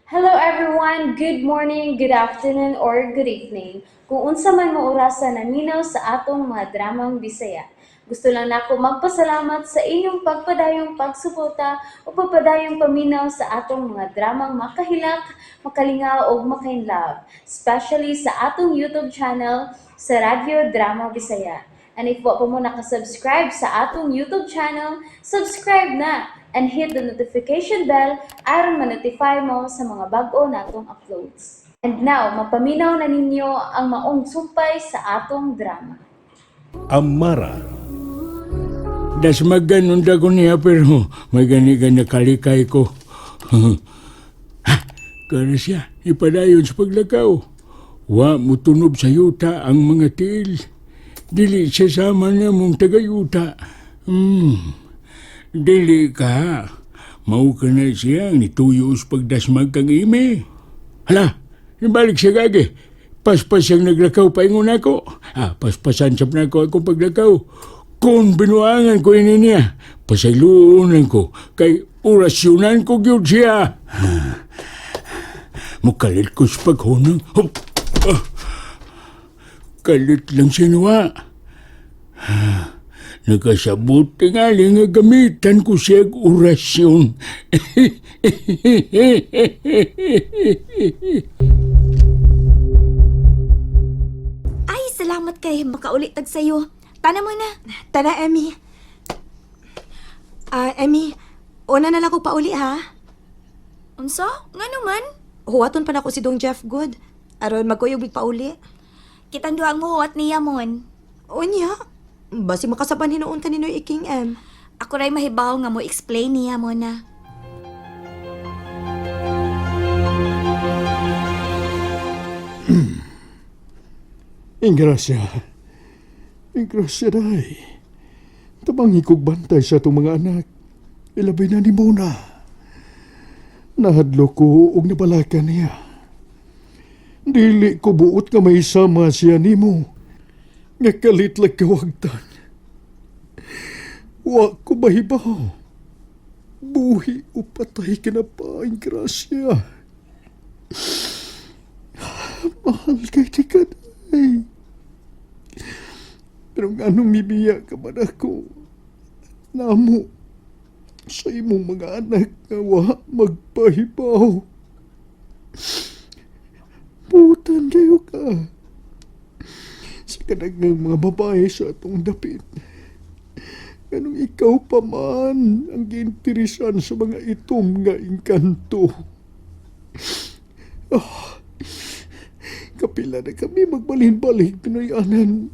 Hello everyone! Good morning, good afternoon, or good evening. Kung unsa man mo orasa naminaw sa atong mga dramang Bisaya. Gusto lang nako magpasalamat sa inyong pagpadayong pagsuporta o pagpadayong paminaw sa atong mga dramang makahilak, makalingaw ug makainlove, especially sa atong YouTube channel sa Radyo Drama Bisaya. And if wa pa mo nakasubscribe sa atong YouTube channel, subscribe na and hit the notification bell aron ma-notify mo sa mga bag-o natong uploads. And now, mapaminaw na ninyo ang maong sumpay sa atong drama. Amara. Dasmagan unta ko niya pero may gani ka nakalikay ko. Ha, kana siya, ipadayon sa paglakaw. Wa mutunob sa yuta ang mga tiil. Dili siya sama na mong tagayuta. Dili ka. Mao ka na siya ang nituyo sa pagdasmag kang ime. Hala, ibalik siya gagi. Paspas siyang naglakaw paingon ako. Ah, paspasan sab nako akong paglakaw. Kung binuangan ko ini niya, pasayloon ko, kay orasyonan ko gyud siya. Mukalit ko sa paghunang. Hup! Ah! Kalit lang siya nawa. Nakasabot tingali nga gamitan ko siya og orasyon. Ay, salamat kay makauli tag sayo. Tana mo na. Tara, Emmy. Ah, Emmy, una na lang ko pauli ha. Unsa? Ngano man? Huwaton pa nako si Dong Jeff Good. Aron magkuyog mig pauli. Kitang duha ang muhuwat niya mon. Unya, basi makasaban hinuon ta ni Noy King M. Ako ray mahibaw nga mo explain niya mo na. Ingrasya. Ingrasya, day. Tabang ikog bantay sa itong mga anak. Ilabay na ni Mona. Nahadlo ko og nabalakan niya. Dili ko buot nga may sama siya nimo. Nga kalit lang kawagtan. Wa ko mahibaw. Buhi o patay ka na pa, Ingrasya. Mahal kay di ka, day. Pero nga anong mibiya ka man ako? Namo sa imong mga anak nga wa magpahibaw. Putan kayo ka. Sa kadagang mga babae sa atong dapit. Ganong ikaw pa man ang giinteresan sa mga itom nga engkanto. Ah, kapila na kami magbalhin-balik Pinoy anan.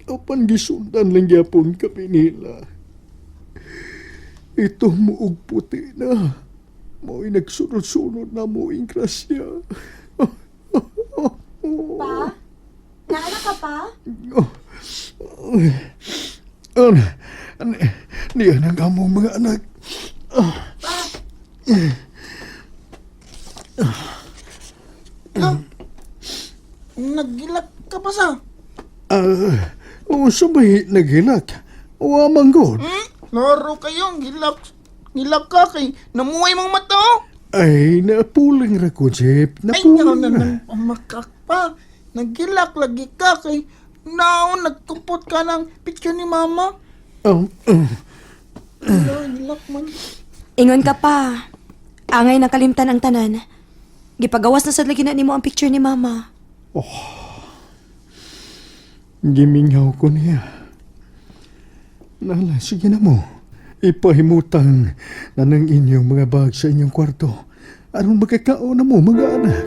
Apan gisundan lang gyapon kami nila. Ito mo og puti na. Mo'y nagsunod-sunod na mo ingrasya. Pa? Naana ka pa? Ano? Ano? Niyan ang among mga anak. Nagilak ka pa sa. Ah, uh, sabay naghilak. Wa man gud. Laro kayong gilak. Gilak ka kay namuhay mong mata. Oh. Ay, napuling ra ko, Jeff. Ay, nga Napuling na ra. nang pamakak pa. Nagilak lagi ka kay naon nagkumpot ka ng picture ni mama. Hello, gilak man. Ingon ka pa. Angay nakalimtan ang tanan. Gipagawas na sad lagi na nimo ang picture ni Mama. Giminghaw ko niya. Nala, sige na mo. Ipahimutang na ng inyong mga bag sa inyong kwarto. Aron magkakaon na mo, mga anak.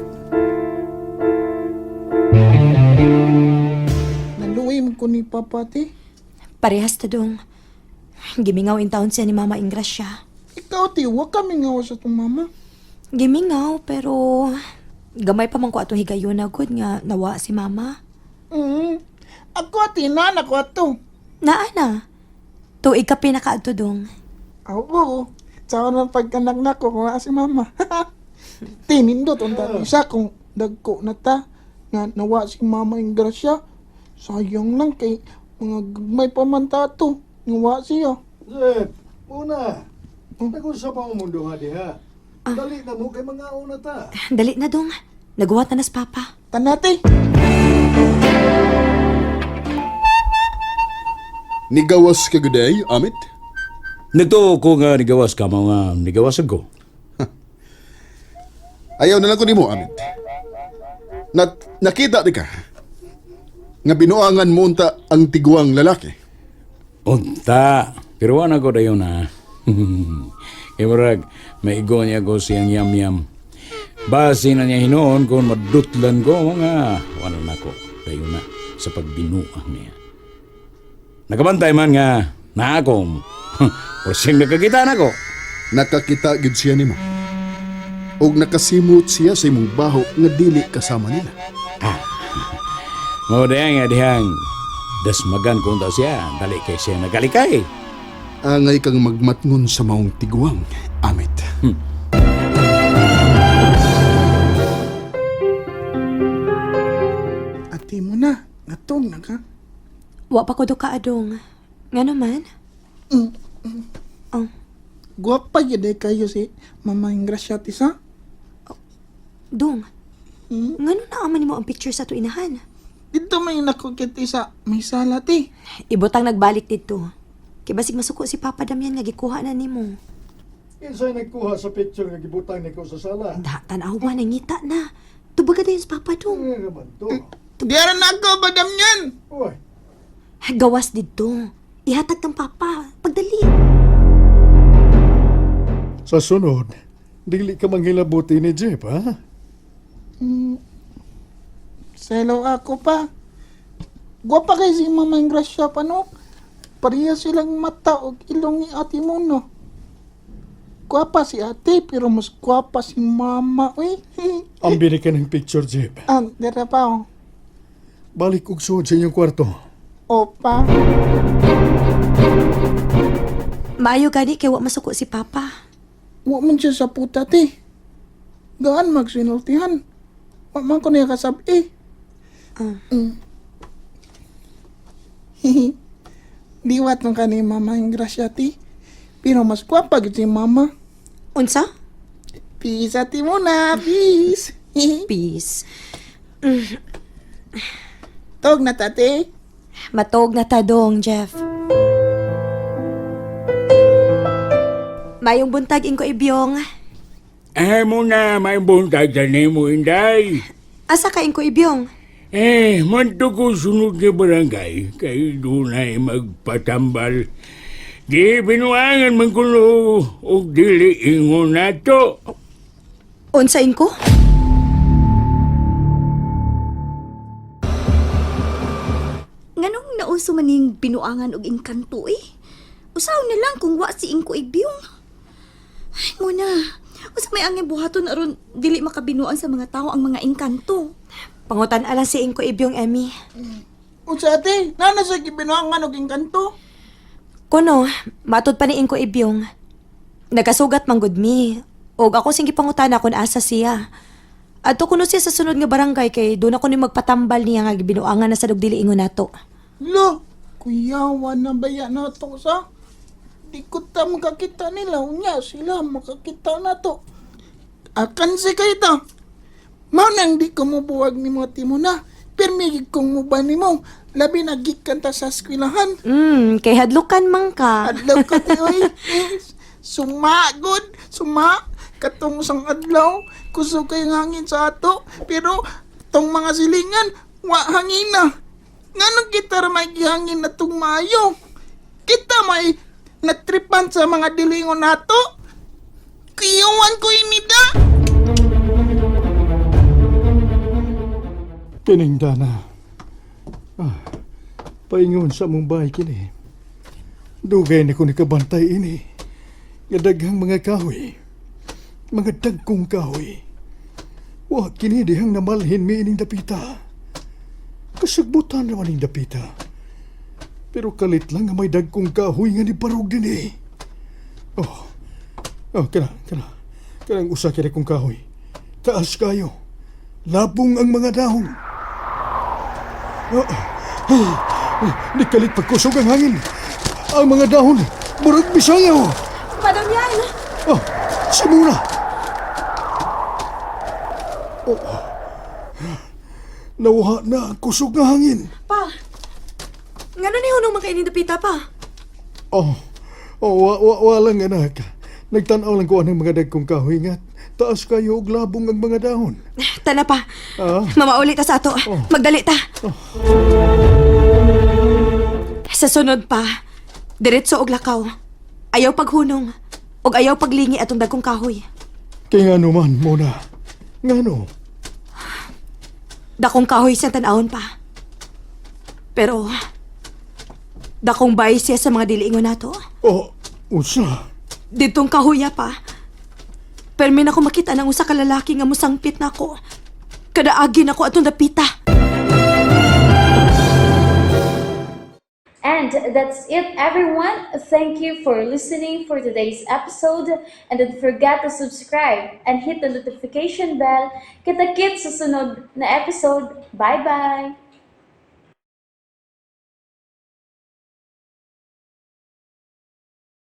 Naluwi mo ko ni Papa te. Parehas ta dong. Gimingaw in taon siya ni Mama Ingrasya. Ikaw te, wa kami nga sa tong mama. Gimingaw pero gamay pa man ko atong higayon na gud nga nawa si Mama. Ako te, nana ko ato. Naa na. Tuig ka pinakaadto dong. Oo. Sa ng pagkanak na ko, kung si mama. Tinindot ang tati isa kung dagko na ta. Nga nawa si mama yung grasya. Sayang lang kay mga gagmay pa man ta to. Nawa siya. Jeff, muna. Nag-usap ang mundo ha diha. Dali na mo kay mga una ta. Dali na dong. Naguwat na nas papa. Tanate. Nigawas ka guday, Amit? Nito ko nga nigawas ka mga nigawasan ko. Ayaw na lang ko nimo, Amit. Nakita di ka nga binuangan mo unta ang tiguang lalaki. Unta, pero wala ko dayon na. Kay murag, maigo niya ko siyang yam-yam. Base na niya hinoon kung madutlan ko mga wala na ko dayon na sa pagbinuang niya. Nakabantay man nga na ako. O siyang nakakita na ko. Nakakita gid siya nimo. Og nakasimot siya sa imong baho nga dili kasama nila. Mao dayang nga dihang dasmagan ko unta siya, dali kay siya nagalikay. Angay kang magmatngon sa maong tiguang, Amit. Ate mo na. Natog na ka. Wa pa ko do ka adong. Nga naman? Oh, Guwapa yun eh kayo si Mama Ingracia tisa. dong. Ngano na aman nimo ang picture sa tuinahan? Dito may nakukit isa. May sala ti. Ibutang nagbalik dito. Kay basig masuko si Papa Damian nga gikuha na nimo. Kinsay nagkuha sa picture nga gibutang niko sa sala? Da, tanawa na ngita na. Tubaga dayon sa Papa dong. Nga naman to. Diara na ako, badam yan! Uy, Gawas dito. Ihatag kang Papa. Pagdali. Sa sunod, dili ka manghilabuti ni Jeff, ha? Selaw ako pa. Guwapa kay si Mama Ingracia pa no. Pareha silang mata og ilong ni ate mo no. Guwapa si ate pero mas guwapa si mama uy. Ang bili ka ng picture, Jeff. Ah, dira pa oh. Balik og suod sa inyong kwarto. Opa. Maayo gani kay wa masuko si Papa. Wa man siya sa puta te. Gaan magsinultihan. Wa man ko niya kasabi. Ah. Mm. Liwat man ka ni Mama Ingracia te. Pero mas gwapa gid si Mama. Unsa? Peace ate muna. Peace. Peace. Tawag na tate. Matog na ta dong, Jeff. Mayong buntag ingko ibyong. Eh muna may buntag sa nimo inday. Asa ka ingko ibyong? Eh, manto ko sunod nga barangay, kay dunay magpatambal. Di binuangan man kuno og dili ingon nato. Unsa ingko? Nganong nauso maning binuangan og engkanto eh. Usaw na lang kung wa si Ingko Ibyong. Ay, muna. Usa may angay buhaton aron dili makabinuan sa mga tao ang mga engkanto. Pangutan alang si ingko ibyong, Emmy. Unsa ate? Nana sa gibinuangan og engkanto? Kuno, matod pa ni Ingko Ibyong. Nagkasugat manggod mi. Og ako sing gipangutana kung asa siya. Adto kuno siya sa sunod nga barangay kay doon ako ni magpatambal niya nga gibinuangan na sa dugdili ingon nato. Lo, kuyawa na baya na to sa? Di ko ta makakita nila. Unya, sila makakita na to. Akan si kayo ta. Mao nang di ko mubuwag ni mo ate mo na. Pirmi kong muba ni mo. Labi na gikan ta sa eskwelahan. Kay hadlukan man ka. Adlaw ka ti oy. Suma gud, suma katong sang adlaw kusog kay hangin sa ato pero tong mga silingan wa hangin na. Nganong kita ra may gihangin na tong maayo? Kita may natripan sa mga dilingon nato. Kiyuan ko inida. Kining dana. Ah, paingon sa mong bahay kini. Dugay na ko nakabantay ini. Nga daghang mga kahoy. Mga dagkong kahoy. Wa kini dihang namalhin mi ining dapita. Kasagbutan naman ning dapita. Pero kalit lang nga may dagkong kahoy nga nibarog din eh. Oh, oh, kana, kana. Kanang usa kini kong kahoy. Taas kayo. Labong ang mga dahon. Oh, oh, nikalit pagkusog ang hangin. Ang mga dahon, murag bisayaw. Madam yan! Oh, si Muna. Oh. Nawha na ang kusog nga hangin. Pa, ngano ni hunong man kay dapita pa? Oh, oh wa lang anak. Nagtan-aw lang ko anang mga dagkong kahoy nga. Taas kayo og labong ang mga dahon. Tana pa. Ah. Mamauli ta sa ato. Magdali ta. Sa sunod pa, diretso og lakaw. Ayaw paghunong. Og ayaw paglingi atong dagkong kahoy. Kay ngano man, Mona. Ngano? Dakong kahoy siyang tan-awon pa. Pero, dakong bay siya sa mga diliingon nato. Oh, unsa? Ditong kahuya pa. Permi na ko makita ng usa ka lalaki nga musangpit nako. Kadaagi nako atong dapita. And that's it, everyone. Thank you for listening for today's episode. And don't forget to subscribe and hit the notification bell. Kita-kits sa sunod na episode. Bye-bye!